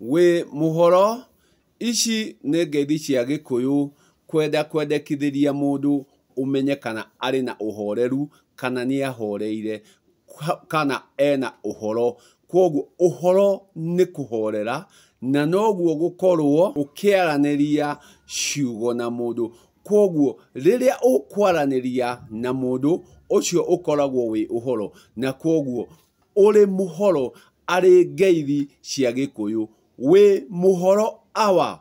Wĩ mũhoro? Ici nĩ ngeithi cia Gĩkũyũ kwenda kwendekithĩria mũndũ ũmenye kana arĩ na ũhoreru, kana nĩ ahoreire, kana ena ũhoro. Kwoguo ũhoro nĩ kũhorera, na noguo gũkorwo ũkĩaranĩria ciugo na mũndũ. Kwoguo rĩrĩa ũkwaranĩria na mũndũ, ũcio ũkoragwo wĩ ũhoro, na kwoguo ũrĩ mũhoro arĩ ngeithi cia Gĩkũyũ. Wĩ mũhoro awa,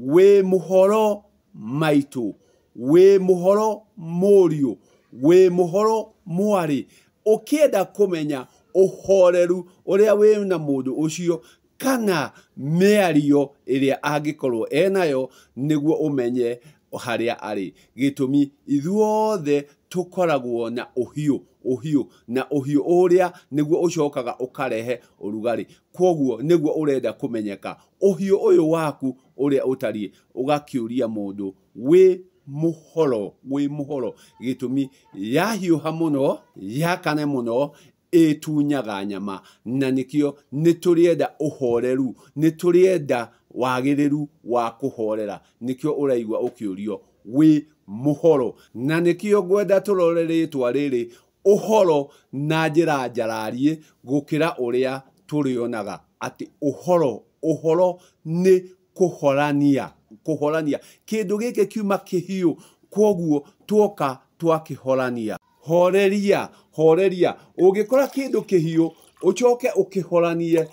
wĩ mũhoro maitũ, wĩ mũhoro mũriũ, wĩ mũhoro mwarĩ. Ũkĩenda kũmenya ũhoreru ũrĩa wĩna mũndũ ũcio, kana mĩario ĩrĩa angĩkorwo enayo, nĩguo ũmenye harĩa arĩ. Gĩtũmi ithuothe tũkoragwo na ũhiũ, ũhiũ, na ũhiũ ũrĩa nĩguo ũcokaga ũkarehe ũrugarĩ. Kwoguo nĩguo ũrenda kũmenyeka ũhiũ ũyũ waku ũrĩa ũtariĩ, ũgakĩũria mũndũ wĩ mũhoro, wĩ mũhoro. Gĩtũmi yahiũha mũno, yakane mũno, ĩtunyaga nyama, na nĩkĩo nĩ tũrĩenda ũhoreru, nĩ tũrĩenda wagĩrĩru wa kũhorera, nĩkĩo ũraigua ũkĩũrio wĩ mũhoro. Na nĩkĩo ngwenda tũrore rĩtwa rĩrĩ ũhoro na njĩra njarariĩ gũkĩra ũrĩa tũrĩonaga atĩ ũhoro, ũhoro nĩ kũhorania, kũhorania. Kĩndũ gĩkĩ kiuma kĩhiũ, kwoguo tuoka twakĩhorania. Horeria, horeria. Ũngĩkora kĩndũ kĩhiũ, ũcoke ũkĩhoranie,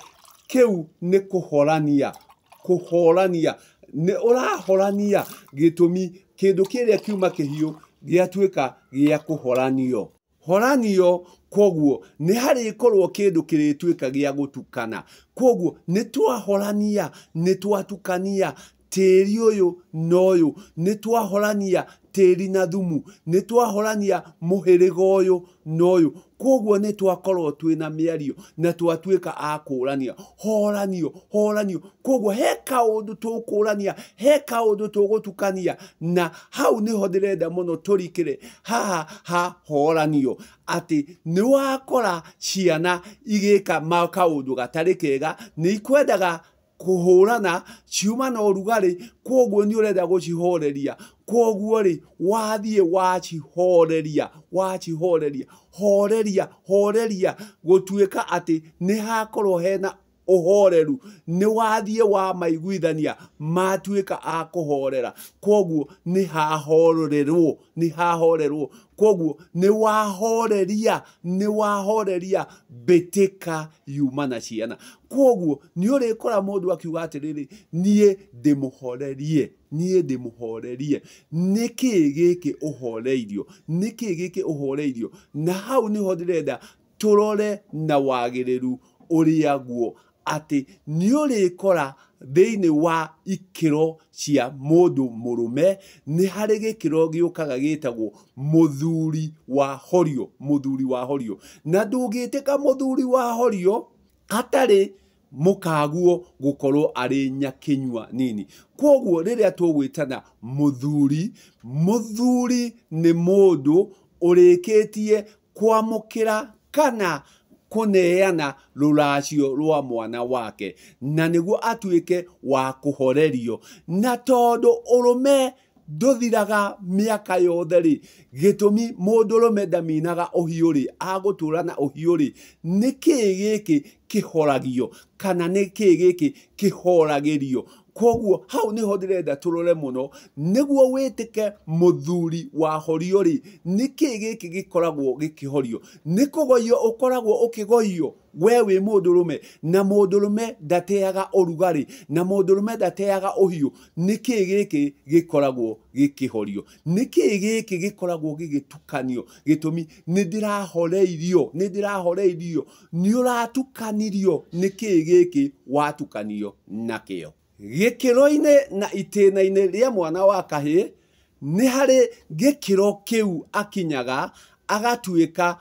kĩu nĩ kũhorania, kũhorania. Nĩ ũrahorania gĩtũmi kĩndũ kĩrĩa kiuma kĩhiũ gĩatuĩka gĩa kũhoranio. Horanio, kwoguo nĩ harĩkorwo kĩndũ kĩrĩtuĩka gĩa gũtukana. Kwoguo nĩ twahorania, nĩ twatukania tĩri ũyũ na ũyũ, nĩ twahorania tĩri na thumu, nĩ twahorania mũhĩrĩga ũyũ na ũyũ. Kwoguo nĩ twakorwo twĩna mĩario na twatuĩka a kũrania. Horanio, horanio. Kwoguo he kaũndũ tũkũrania, he kaũndũ tũgũtukania, na hau nĩho ndĩrenda mũno tũrikĩre haha ha horanio, atĩ nĩ wakora ciana igĩka kaũndũ gatarĩ kega, nĩ ikwendaga kũhũrana, ciuma na ũrugarĩ, kwoguo nĩ ũrenda gũcihoreria. Kwoguo rĩ, wathiĩ wacihoreria, wacihoreria, horeria, horeria, gũtuĩka atĩ nĩ hakorwo hena ũhoreru, nĩ wathiĩ wamaiguithania, matuĩka a kũhorera. Kwoguo nĩ hahorerwo, nĩ hahorerwo. Kwoguo nĩ wahoreria, nĩ wahoreria mbĩtĩka yuma na ciana. Kwoguo nĩ ũrĩkora mũndũ akiuga atĩrĩrĩ, niĩ ndĩmũhorerie, niĩ ndĩmũhorerie. Nĩkĩ gĩkĩ ũhoreirio? Nĩkĩ gĩkĩ ũhoreirio? Na hau nĩho ndĩrenda tũrore na wagĩrĩru ũrĩa guo, atĩ nĩ ũrĩkora thĩinĩ wa ikĩro cia mũndũ mũrũme, nĩ harĩ gĩkĩro gĩũkaga gĩtagwo mũthuri wa horio, mũthuri wa horio. Na ndũngĩtĩka mũthuri wa horio hatarĩ mũkaguo gũkorwo arĩ nyakĩnyua nini. Kwoguo rĩrĩa tũgwĩtana mũthuri, mũthuri nĩ mũndũ ũrĩkĩtie kwamũkĩra kana kũneana rũracio rwa mwana wake, na nĩguo atuĩke wa kũhorerio. Na tondũ ũrũme ndũthiraga mĩaka yothe rĩ, gĩtũmi mũndũrũme ndaminaga ũhiũ rĩ, agũtũra na ũhiũ rĩ, nĩkĩ gĩkĩ kĩhoragio kana nĩkĩ gĩkĩ kĩhoragĩrio? Kwoguo hau nĩho ndĩrenda tũrore mũno, nĩguo wĩtĩke mũthuri wa horio rĩ, nĩkĩ gĩkĩ gĩkoragwo gĩkĩhorio? Nĩ kũgoyio ũkoragwo ũkĩgoyio we wĩ mũndũrũme, na mũndũrũme ndateaga ũrugarĩ, na mũndũrũme ndateaga ũhiũ. Nĩkĩ gĩkĩ gĩkoragwo gĩkĩhorio? Nĩkĩ gĩkĩ gĩkoragwo gĩgĩtukanio? Gĩtũmi nĩ ndĩrahoreirio, nĩ ndĩrahoreirio, nĩ ũratukanirio. Nĩkĩ gĩkĩ watukanio nakĩo? Gĩkĩro-inĩ na itĩna-inĩ rĩa mwana wa kahĩĩ, nĩ harĩ gĩkĩro kĩu akinyaga agatuĩka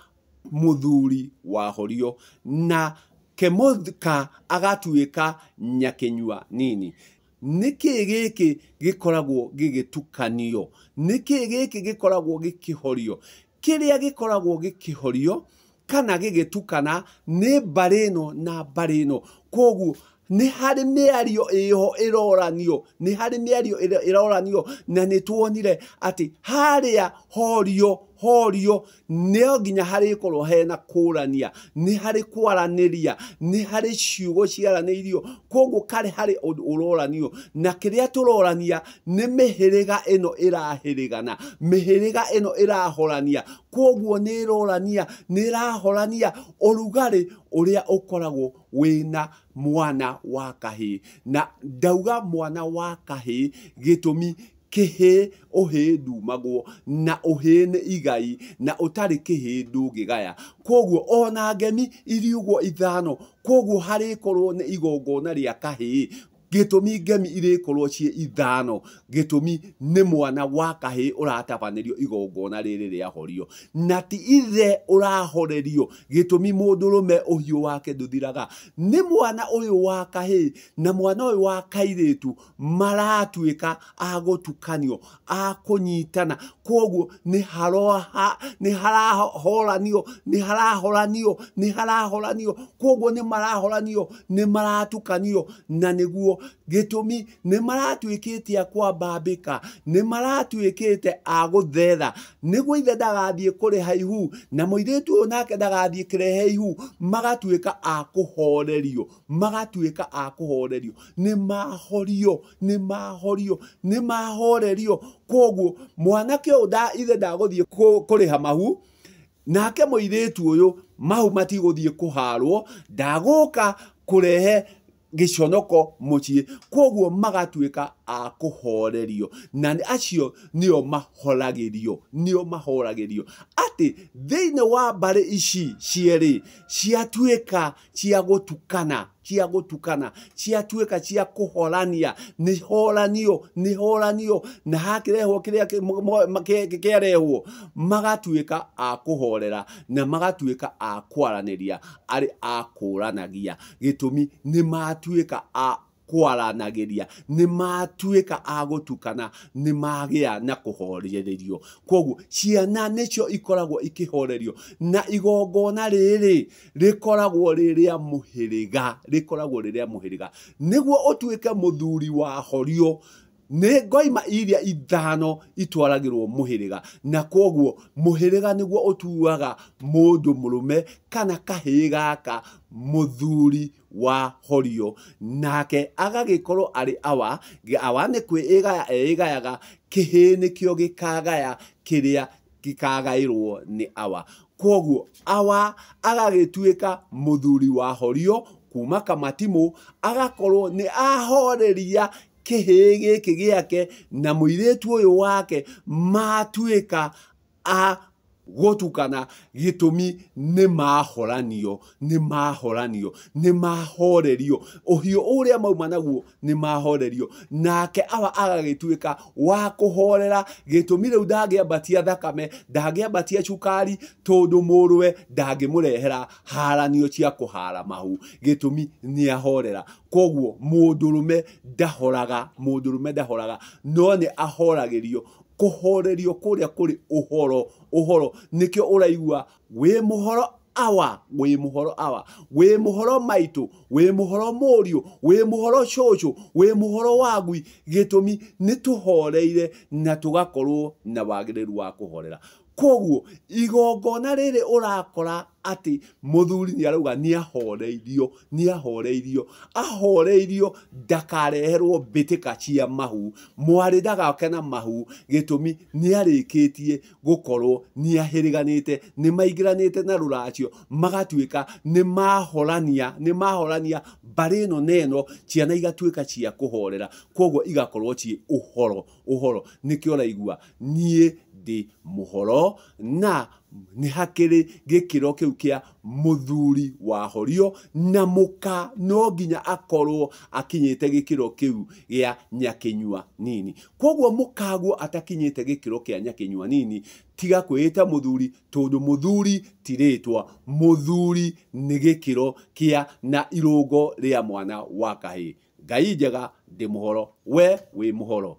mũthuri wa horio, na kemũka agatuĩka nyakĩnyua nini. Nĩkĩ gĩkĩ gĩkoragwo gĩgĩtukanio? Nĩkĩ gĩkĩ gĩkoragwo gĩkĩhorio? Kĩrĩa gĩkoragwo gĩkĩhorio kana gĩgĩtukana nĩ mbarĩ ĩno na mbarĩ ĩno. Kwoguo Nĩ harĩ mĩario ĩho ĩroranio, nĩ harĩ mĩario ĩroranio, na nĩ tuonire atĩ harĩa horio horio no nginya harĩkorwo hena kũrania, nĩ harĩ kwaranĩria, nĩ harĩ ciugo ciaranĩirio. Koguo karĩ harĩ ũndũ ũroranio, na kĩrĩa tũrorania nĩ mĩhĩrĩga ĩno ĩrahĩrĩgana, mĩhĩrĩga ĩno ĩrahorania. Koguo nĩ ĩrorania, nĩ ĩrahorania ũrugarĩ ũrĩa ũkoragwo wĩna mwana wa kahĩĩ. Na ndauga mwana wa kahĩĩ gĩtũmi kĩhĩĩ ũhĩĩ ndumagwo, na ũhĩĩ nĩ igai, na ũtarĩ kĩhĩĩ ndũngĩgaya. Koguo ona ngemi iriugwo 5, koguo harĩkorwo nĩ igongona rĩa kahĩĩ, gĩtũmi ngemi irĩkorwo ciĩ 5, gĩtũmi nĩ mwana wa kahĩĩ ũratabanĩrio igongona rĩrĩ rĩa horio, na ti ithe ũrahorerio, gĩtũmi mũndũrũme ũhiũ wake ndũthiraga. Nĩ mwana ũyũ wa kahĩĩ na mwana ũyũ wa kairĩtu maratuĩka a gũtukanio, a kũnyitana. Koguo nĩ harahoranio, nĩ harahoranio, nĩ harahoranio. Koguo nĩ marahoranio, nĩ maratukanio, na nĩguo gĩtũmi nĩ maratuĩkĩte a kwambambĩka, nĩ maratuĩkĩte a gũthetha, nĩguo ithe ndagathiĩ kũrĩha ihu na mũirĩtu ũyũ nake ndagathiĩ kũrehe ihu. Magatuĩka a kũhorerio, magatuĩka a kũhorerio, nĩ mahorio, nĩ mahorio, nĩ mahorerio. Koguo mwanake ũyũ ithe ndagũthiĩ kũrĩha mahu, nake mũirĩtu ũyũ mahu matigũthiĩ kũharwo, ndagũka kũrehe gĩconoko mũciĩ. Koguo magatuĩka a kũhorerio, na acio nĩo mahoragĩrio, nĩo mahoragĩrio atĩ thĩinĩ wa mbarĩ ici cierĩ ciatuĩka cia gũtukana, cia gũtukana, ciatuĩka cia kũhorania, nĩ horanio, nĩ horanio, na hakĩrehwo kĩrĩa kĩarehwo, magatuĩka a kũhorera na magatuĩka a kwaranĩria, arĩ a kũranagia. Gĩtũmi nĩ matuĩka a kwaranagĩria, nĩ matuĩka a gũtukana, nĩ magĩa na kũhorerio. Koguo ciana nĩcio ikoragwo ikĩhorerio, na igongona rĩrĩ rĩkoragwo rĩ rĩa mũhĩrĩga, rĩkoragwo rĩ rĩa mũhĩrĩga. Nĩguo ũtuĩke mũthuri wa horio, nĩ ngoima iria 5 itwaragĩrwo mũhĩrĩga, na koguo mũhĩrĩga nĩguo ũtuaga mũndũ mũrũme kana kahĩĩ gaka mũthuri wa horio, nake agagĩkorwo arĩ awa. Awa nĩ kwĩĩgaya eĩgayaga, kĩhĩĩ nĩkĩo gĩkagaya kĩrĩa gĩkagaĩrwo nĩ awa. Koguo awa agagĩtuĩka mũthuri wa horio kuma kamatimũ, agakorwo nĩ ahoreria kĩhĩĩ gĩkĩ gĩake na mũirĩtu ũyũ wake, matuĩka a gũtukana. Gĩtũmi nĩ mahoranio, nĩ mahoranio, nĩ mahorerio, ũhiũ ũrĩa mauma naguo nĩ mahorerio, nake awa agagĩtuĩka wa kũhorera. Gĩtũmi rĩu ndangĩambatia thakame, ndangĩambatia cukari, tondũ mũrũwe ndangĩmũrehera haranio cia kũhara mahu, gĩtũmi nĩ ahorera. Koguo mũndũrũme ndahoraga, mũndũrũme ndahoraga, no nĩ ahoragĩrio. Kũhorerio kũrĩa kũrĩ ũhoro, ũhoro nĩkĩo ũraigua wĩ mũhoro awa, wĩ mũhoro awa, wĩ mũhoro maitũ, wĩ mũhoro mũriũ, wĩ mũhoro cũcũ, wĩ mũhoro wa ngui. Gĩtũmi nĩ tũhoreire na tũgakorwo na wagĩrĩru wa kũhorera. Koguo igongona rĩrĩ ũrakora atĩ mũthuri nĩ arauga nĩ ahoreirio, nĩ ahoreirio, ahoreirio ndakareherwo mbĩtĩka cia mahu, mwarĩ ndagake na mahu. Gĩtũmi nĩ arĩkĩtie gũkorwo nĩ ahĩrĩganĩte, nĩ maingĩranĩte na rũracio, magatuĩka nĩ mahorania, nĩ mahorania mbarĩ ĩno na ĩno, ciana igatuĩka cia kũhorera. Koguo igakorwo ciĩ ũhoro, ũhoro. Nĩkĩo ũraigua niĩ ndĩ mũhoro, na nĩ hakĩrĩ gĩkĩro kĩu kĩa mũthuri wa horio, na mũka no nginya akorwo akinyĩte gĩkĩro kĩu gĩa nyakĩnyua nini. Koguo mũkaguo atakinyĩte gĩkĩro kĩa nyakĩnyua nini, tiga kwĩĩta mũthuri, tondũ mũthuri ti rĩtwa, mũthuri nĩ gĩkĩro kĩa na irũngo rĩa mwana wa kahĩĩ. Ngai njega, ndĩ mũhoro, we wĩ mũhoro.